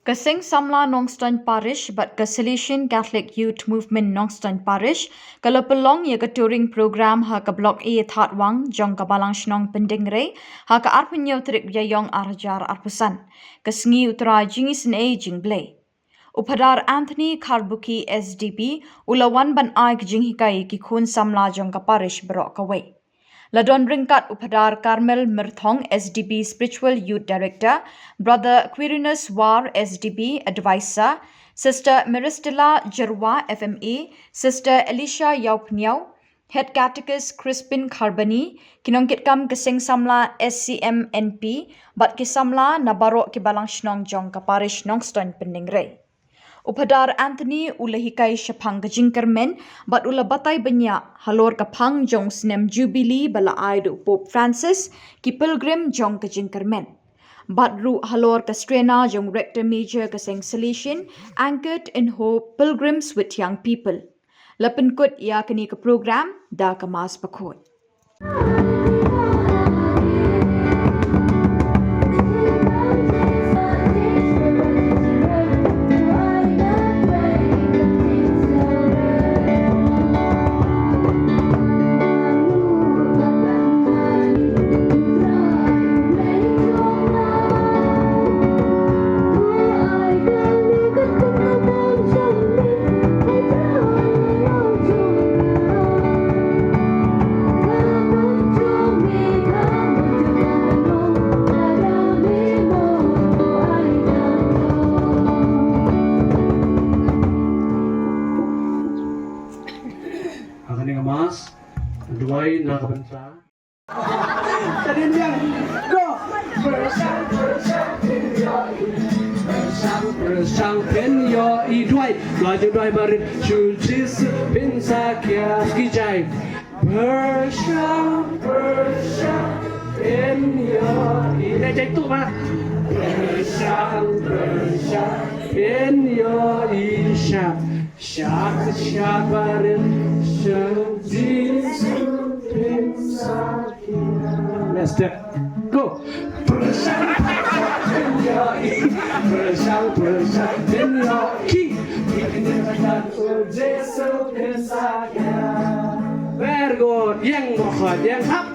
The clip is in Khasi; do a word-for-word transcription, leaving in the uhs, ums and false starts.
Ka Seng Samla Nongstoiñ Parish bad ka Salesian Catholic Youth Movement Nongstoiñ Parish ka la pynlong ïa ka touring program ha ka Block A Thatwang jong ka Balang Shnong Pyndengrei ha ka arphew hynñiew tarik Ïaiong ar hajar arphew san, ka sngi U Trai jingisynei jingblei. U Phadar Anthony Kharbuki S D B u la wan ban ai ka jinghikai ïa ki khun samla jong ka parish baroh kawei. La don ryngkat u Phadar Carmel Myrthong S D B Spiritual Youth Director, Brother Quirinus War S D B Advisor, Sister Meristella Jyrwa F M A, Sister Elisha Ïawphniaw, Head Catechist Crispin Kharbani, ki nongkitkam ka Seng Samla S C M N P bad ki samla na baroh ki balang shnong jong ka parish Nongstoiñ Pyndengrei. U Phadar Anthony u la hikai shaphang ka jingkyrmen bad u la batai bniah halor ka phang jong u snem Jubilee ba la ai da u Pope Francis, ki pilgrim jong ka jingkyrmen, bad ruh halor ka strena jong Rector Major ka Seng Salesian, Anchored in Hope, Pilgrims with Young People. La pynkut ïa kane ka program da ka Mass Bakhuid. Ha kane ka Mass, duwai na ka bynta. Tadin yang. Go. Pyrshang, pyrshang, phin ïohi duwai. Duwai, duwai barit, shu Jisu phin sakhia. Ki jai. Pyrshang, pyrshang, phin ïohi. Ïa jai tu, Mat. Pyrshang, pyrshang, phin ïohi shap. Shap, shap barit, shu Jisu phin sakhia. Next step. Go. Pyrshang, pyrshang, phin ïohi. Pyrshang, pyrshang, phin ïohi. Ki. Ki kynja ka Jisu phin sakhia. Very good. Ïeng bakhuid, ïeng hap.